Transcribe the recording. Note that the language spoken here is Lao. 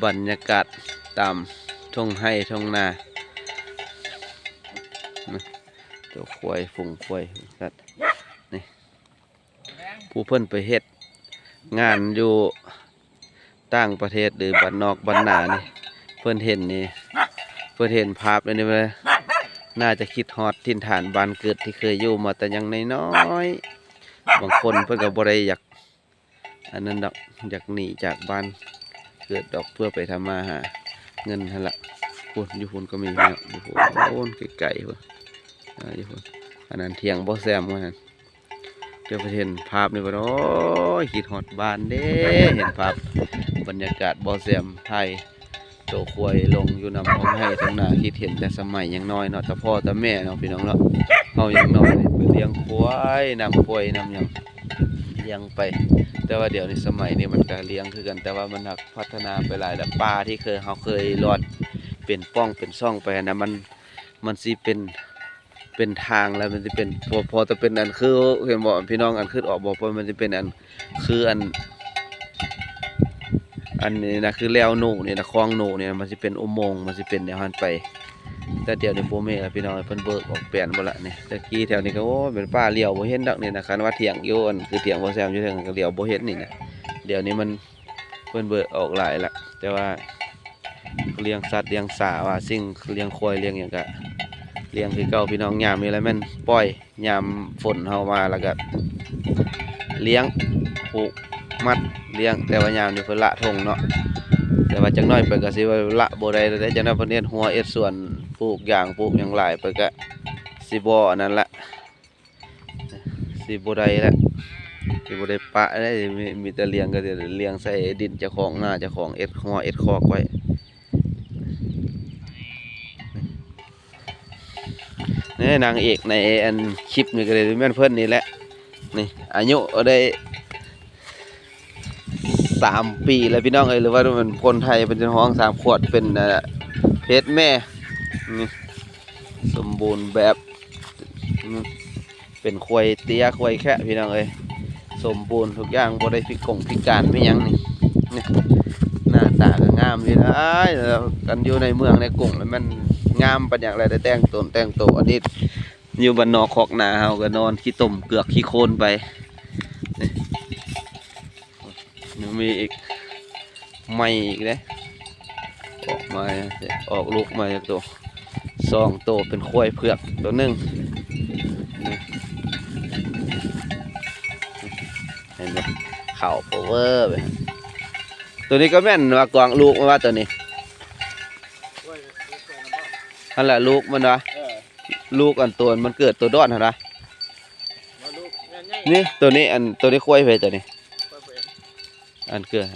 ບັນຍາກາດຕາມທົ່ງໄຮ່ທົ່ງນາ ໂຕຄວາຍ ຝູງຄວາຍ ສັດ ນີ້ ຜູ້ເພິ່ນໄປເຮັດງານຢູ່ຕ່າງປະເທດ ຫຼື ບ້ານນອກບ້ານນານີ້ ເພິ່ນເຫັນນີ້ ເພິ່ນເຫັນພາບອັນນີ້ ໜ້າຈະຄິດຮອດຖິ່ນຖານບ້ານເກີດທີ່ເຄີຍຢູ່ມາແຕ່ຍັງນ້ອຍໆ. ບາງຄົນເພິ່ນກໍບໍ່ໄດ້ຢາກ ອັນນັ້ນດອກ ຢາກໜີຈາກບ້ານເກີດດອກ ເພື່ອໄປທຳມາຫາເງິນຫັ້ນລະ. ພຸ້ນ ຢູ່ພຸ້ນກໍມີເນາະ ຢູ່ພຸ້ນ ໄກໆ ພຸ້ນ ອ່າ ຢູ່ພຸ້ນ ອັນນັ້ນຖຽງບໍ່ແຊມວ່າຊັ້ນ. ດຽວໄປເຫັນພາບນີ້ບັດ ໂອ້ຍ ຄິດຮອດບ້ານເດ້ ເຫັນພາບບັນຍາກາດບໍ່ແຊມຖ່າຍ ໂຕຄວາຍລົງຢູ່ນຳທົ່ງໄຮ່ທົ່ງນາ ຄິດເຫັນແຕ່ສະໄໝຍັງນ້ອຍເນາະ ແຕ່ພໍ່ແຕ່ແມ່ເນາະ ພີ່ນ້ອງເນາະ. ເຮົາຍັງນ້ອຍໄປລ້ຽງຄວາຍ ນຳຄວາຍນຳຫຍັງ ລ້ຽງໄປ. ແຕ່ວ່າດຽວນີ້ສະໄໝນີ້ມັນກະລ້ຽງຄືກັນ ແຕ່ວ່າມັນຮັກພັດທະນາໄປຫຼາຍແລ້ວ. ປ່າທີ່ເຄີຍ ເຮົາເຄີຍລອດເປັນປ່ອງເປັນຊ່ອງໄປຫັ້ນນະ ມັນ ມັນຊິເປັນ ເປັນທາງແລ້ວ ມັນຊິເປັນ ພໍ ພໍຈະເປັນອັນຄື ເຫັນບໍ່ພີ່ນ້ອງ ອັນຄິດອອກບໍ່ ມັນຊິເປັນອັນ ຄືອັນ ອັນນີ້ນະ ຄືແລວໜູນີ້ນະ ຄອງໜູນີ້ນະ ມັນຊິເປັນອຸໂມງ ມັນຊິເປັນແນວຫັ້ນໄປ. ແຕ່ດຽວນີ້ບໍ່ແມ່ນແລ້ວພີ່ນ້ອງ ເພິ່ນເບີກອອກແປນໝົດລະນີ້. ແຕ່ກີ້ແຖວນີ້ກໍ ໂອ້ ເປັນປ່າ ຫຼຽວບໍ່ເຫັນດອກນີ້ນະ. ຄັນວ່າຖຽງຢູ່ ອັນຄືຖຽງບໍ່ແຊມຢູ່ເທິງ ກໍຫຼຽວບໍ່ເຫັນນີ້ນະ. ດຽວນີ້ມັນ ເພິ່ນເບີກອອກຫຼາຍລະ ແຕ່ວ່າລ້ຽງສັດລ້ຽງສາວ່າ ສິ່ງລ້ຽງຄວາຍລ້ຽງຫຍັງກະລ້ຽງຄືເກົ່າພີ່ນ້ອງ. ຍາມນີ້ລະແມ່ນປ່ອຍ ຍາມຝົນເຮົາມາລະກະລ້ຽງ ຜູກມັດລ້ຽງ. ແຕ່ວ່າຍາມນີ້ເພິ່ນລະທົ່ງເນາະ ແຕ່ວ່າຈັກໜ້ອຍໄປກະຊິວ່າລະບໍ່ໄດ້ແລ້ວເດ້. ຈັກໜ້ອຍເພິ່ນເຮັດຮົ້ວເຮັດສວນ ປູກຢາງປູກຫຍັງຫຼາຍ ເພິ່ນກະຊິບໍ່ອັນນັ້ນລະ ຊິບໍ່ໄດ້ລະ ຊິບໍ່ໄດ້ປະເດ້. ມີ ມີແຕ່ລ້ຽງກໍຊິລ້ຽງໃສ່ດິນເຈົ້າຂອງນາເຈົ້າຂອງ ເຮັດຮົ້ວເຮັດຄອກໄວ້. ນີ້ນາງເອກໃນອັນຄລິບນີ້ກໍເລີຍແມ່ນເພິ່ນນີ້ແຫຼະ. ນີ້ອາຍຸໄດ້ສາມປີແລ້ວພີ່ນ້ອງເອີຍ ຫຼືວ່າແມ່ນຄົນໄທເພິ່ນຈະຮ້ອງສາມຂວບ ເປັນ ເອີ ເພດແມ່. ນີ້ສົມບູນແບບ ເປັນຄວາຍເຕ້ຍຄວາຍແຄະພີ່ນ້ອງເອີຍ ສົມບູນທຸກຢ່າງ ບໍ່ໄດ້ພິກົງພິການມີຫຍັງນີ້. ນີ້ໜ້າຕາກໍງາມຢູ່ນະ ອັນຢູ່ໃນເມືອງໃນກຸງແລ້ວມັນງາມປານຫຍັງແຫຼະ ໄດ້ແຕ່ງຕົນແຕ່ງໂຕ. ອັນນີ້ຢູ່ບ້ານນອກຄອກນາ ເຮົາກໍນອນຂີ້ຕົມເກືອກຂີ້ໂຄນໄປ. ນີ້ ຍັງມີອີກ ໃໝ່ອີກເດ້ ອອກມາ ອອກລູກມາຈັກໂຕ ສອງໂຕ ເປັນຄວາຍເຜືອກໂຕໜຶ່ງ. ນີ້ ເຫັນບໍ່ ເຂົ້າໂພເວີໄປ. ໂຕນີ້ກໍແມ່ນວ່າກວາງລູກມັນວ່າໂຕນີ້ ຫັ້ນລະລູກມັນວ່າ ເອີ ລູກອັນໂຕມັນເກີດໂຕດອນຫັ້ນນະ. ມາລູກແມ່ນໃຫຍ່ ນີ້ໂຕນີ້ ອັນໂຕນີ້ຄວາຍໃຜໂຕນີ້ ຄວາຍເຜືອກ ອັນເກີດ